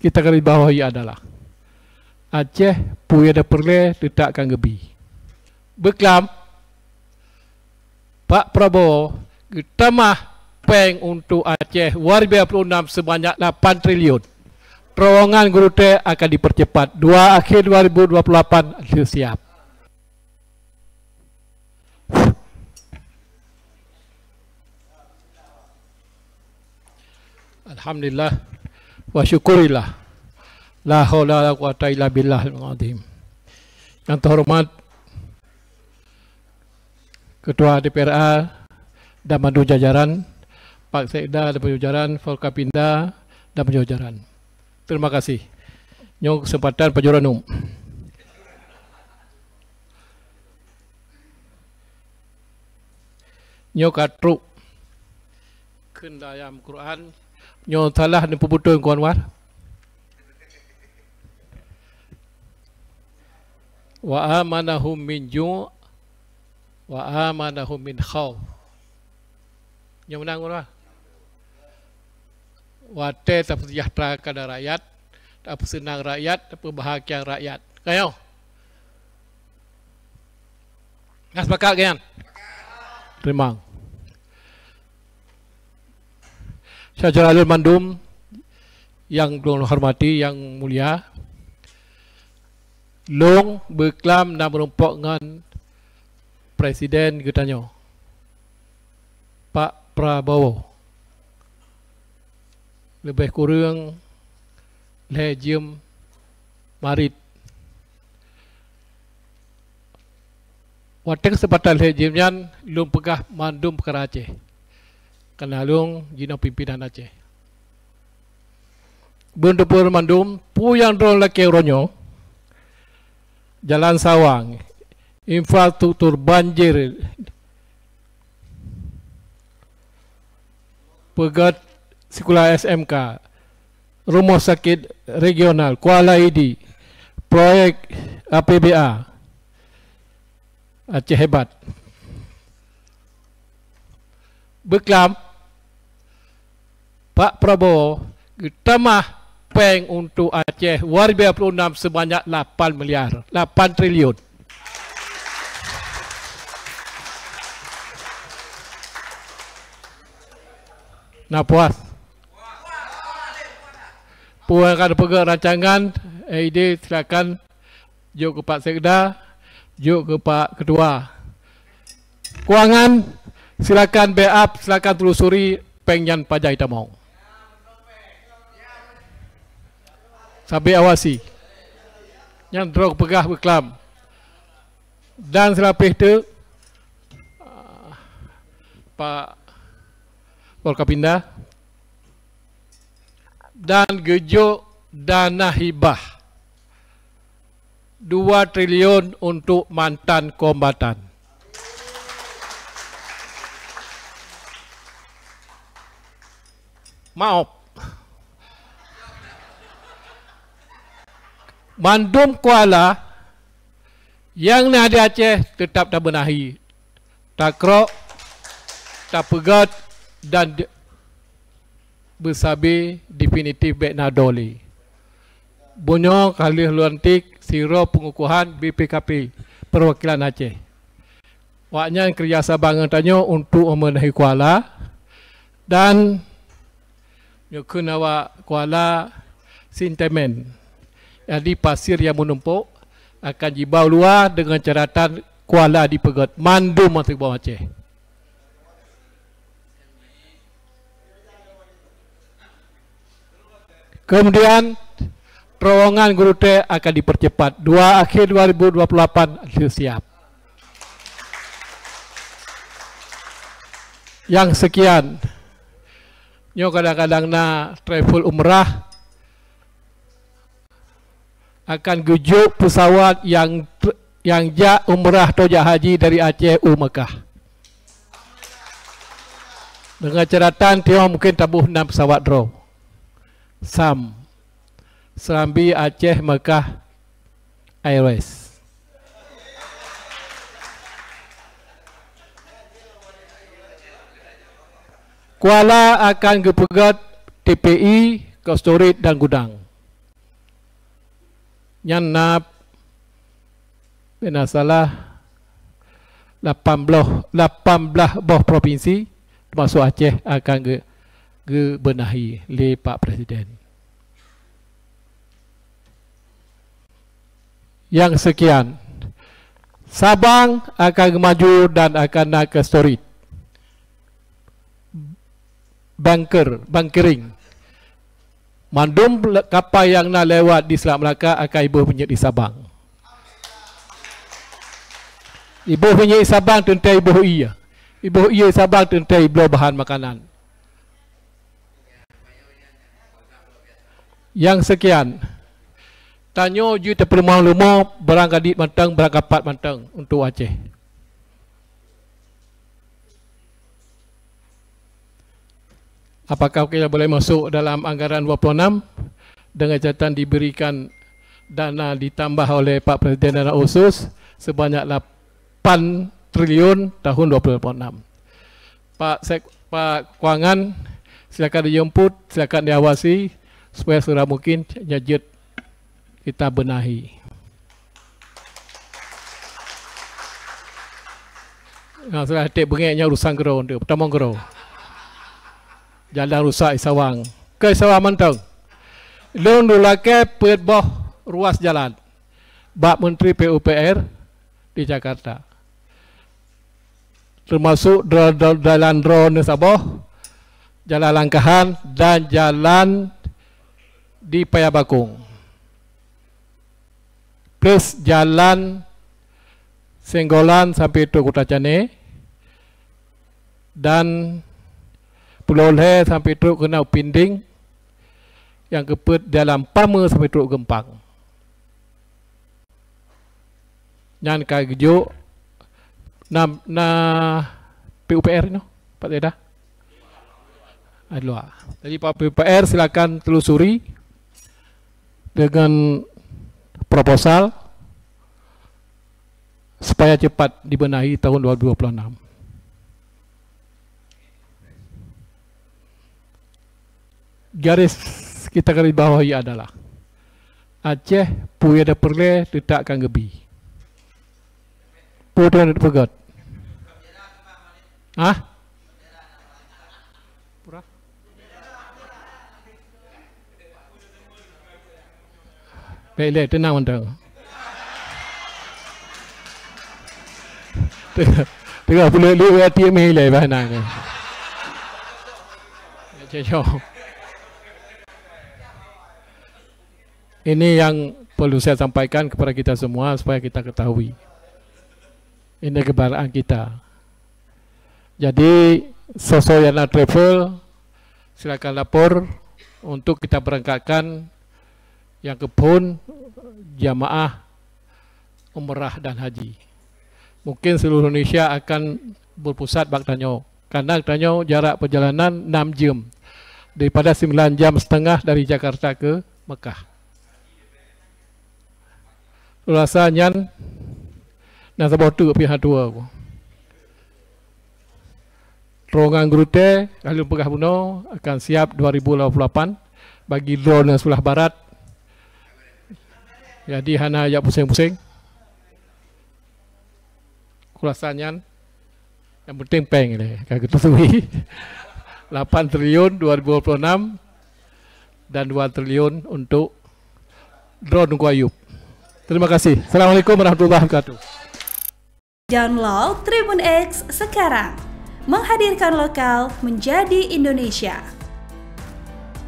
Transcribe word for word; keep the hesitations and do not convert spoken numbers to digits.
kita garis bawahi adalah Aceh peue nyang peureulée teutak ka geubi. Beuklam, Pak Prabowo geutamah péng untuk Aceh dua ribu dua puluh enam sebanyak lapan triliun. Terowongan Geurutée akan dipercepat. Dua akhir dua ribu dua puluh lapan harus siap. Alhamdulillah wa syukurillah. La haula wala quwata illa billahil azim. Yang terhormat Ketua D P R A dan mandum jajaran, Pak Sekda dan mandum jajaran, Forkopimda dan mandum jajaran. Terima kasih. Nyoe kesempatan pajoran um. Nyoe ka trok kheun lam Quran. Nyoe salah neupeubeutôi Tuan Anwar. Wa amanahum min ju', wa amanahum min khauf. Nyoe meunan Tuan Anwar. Watée tapeuseujahteraka rakyat, tapeuseunang rakyat, tapeubahgia rakyat. Ka nyoe. Nah, sepakat kan? Terima. Syedara lôn mandum nyang lôn hormati, nyang mulia, lôn beuklam na meurumpok ngon Presiden geutanyoe, Pak Prabowo. Leubeh kureueng lhée jeuem marit. Watée keuseumpatan lhée jeuem nyan, lôn peugah mandum peukara Aceh, kareuna lôn jinoe pimpinan Aceh. Beuneupeue mandum, peue nyang droe lakée uroe nyoe, jalan sawang, infrastruktur, banjir, peugét sikula S M K, rumoh sakét regional, Kuala Idi, proyek A P B A, Aceh hebat. Beuklam, Pak Prabowo geutamah péng untuk Aceh dua ribu dua puluh enam sebanyak lapan miliar, lapan triliun. Na puas? Peue nyang ka neupeugét rancangan, idée, silakan jok keu Pak Sekda, jok keu Pak Ketua. Keuangan, silakan backup, silakan telusuri péng nyan pajan jitamong. Sabe awasi. Nyan droe peugah beuklam. Dan seulapeh teuk, Pak Forkopimda, dan geujok dana hibah dua triliun untuk mantan kombatan. Maoh. Mandum kuala nyang na di Aceh teutap tabeunahi, takrok, tapeugét, dan de-, beusabe definitif bék na droe lé. Bunoe ka lheueh lôn lantik sidroe peungukuhan B P K P, Perwakilan Aceh. Awaknyan keureuja saban ngon tanyoe untuk meubeunahi kuala dan nyoe kheun awak kuala sintemen. Jadi, pasir nyang meunumpok akan jiba u luwa deungon caratan kuala dipeugét mandum mantong bak Aceh. Kemudian, terowongan Geurutée akan dipercepat. Dua akhir dua ribu dua puluh lapan harus siap. Nyang sekian. Nyoe kadang-kadang na travel umrah, akan geujok pesawat nyang tr-, nyang jak umrah atau jak haji dari Aceh u Mekah. Deungon caratan, tiong mungken taboh nam pesawat droe. SAM, Serambi Aceh Mekah Airways. Kuala akan geupeugét T P I, Cold Storage dan Gudang. Nyan na, bèk na salah, lapan belas, lapan belas boh provinsi, teumasuk Aceh, akan ge-, geubeunahi lé Pak Presiden. Nyang seukian, Sabang akan geumaju dan akan na keu storit. Bunker, bunkering. Mandum le-, kapai nyang na lewat di Selat Melaka akan iboh minyeuk di Sabang. Iboh minyeuk di Sabang teuntèe iboh ié. Iboh ié di Sabang teuntèe ibloe bahan makanan. Nyang seukian, tanyoe jeuet tapeuleumah leumo barang gadit mantong, barang kapat mantong untuk Aceh. Apakah kita boleh masuk dalam anggaran dua puluh enam dengan catatan diberikan dana ditambah oleh Pak Presiden dana khusus sebanyak lapan triliun tahun dua puluh enam? Pak Sek-, Pak Keuangan, silakan dijemput, silakan diawasi supaya segera mungkin nyan jeuet kita benahi. Nah, sudah tiep beungéh nyan urusan keudroe, untuk peutamong keudroe. Jalan rusak di Sawang. Keu Sawang mantong. Lôn lôn lakèe peuet boh ruas jalan bak Menteri P U P R di Jakarta. Teumasuk dro-, dro-, jalan droeneuh saboh, jalan Langkahan dan jalan di Paya Bakong. Plus jalan Senggolan sampai trok Kuta Cane dan Pulo Lhèe sampai trok keunoe Pinding, nyang keupeuet jalan Pame sampai trok Geumpang. Nyan ka geujok na, na P U P R nyoe, Pak Zaidah? Ada dua. Jadi, Pak P U P R silakan telusuri dengan proposal supaya cepat dibenahi tahun dua ribu dua puluh enam. Garis kita garis bawahi adalah Aceh peue nyang tapeureulèe teutak ka geubi. Peue teuma peugöt? Hah? Pura? Bèk lé, teunang mantong. Teuka, teuka puléh lé, hati mé ilèe bah nang. Ini yang perlu saya sampaikan kepada kita semua supaya kita ketahui. Ini kebalaan kita. Jadi, soe-soe nyang na travel, silakan lapor untuk kita berangkatkan nyang keuphôn jamaah umrah dan haji. Mungkin seluruh Indonesia akan berpusat bak tanyoe. Karena tanyoe jarak perjalanan enam jam, daripada sembilan jam setengah dari Jakarta ke Mekah. Lôn rasa nyan na saboh teuk pih hana tuwoe. Rombongan Geurutèe, ka lheueh peugah bunoe, akan siap dua ribu dua puluh lapan bagi droeneuh sebelah barat. Jadi hana jak pusing-pusing. Kurasa nyan, nyang penting péng lé ka geuteutui. Lapan triliun dua ribu dua puluh enam dan dua triliun untuk droeneuh Teungku Ayub. Terima kasih. Assalamualaikum warahmatullahi wabarakatuh. Download Tribun X sekarang. Menghadirkan lokal menjadi Indonesia.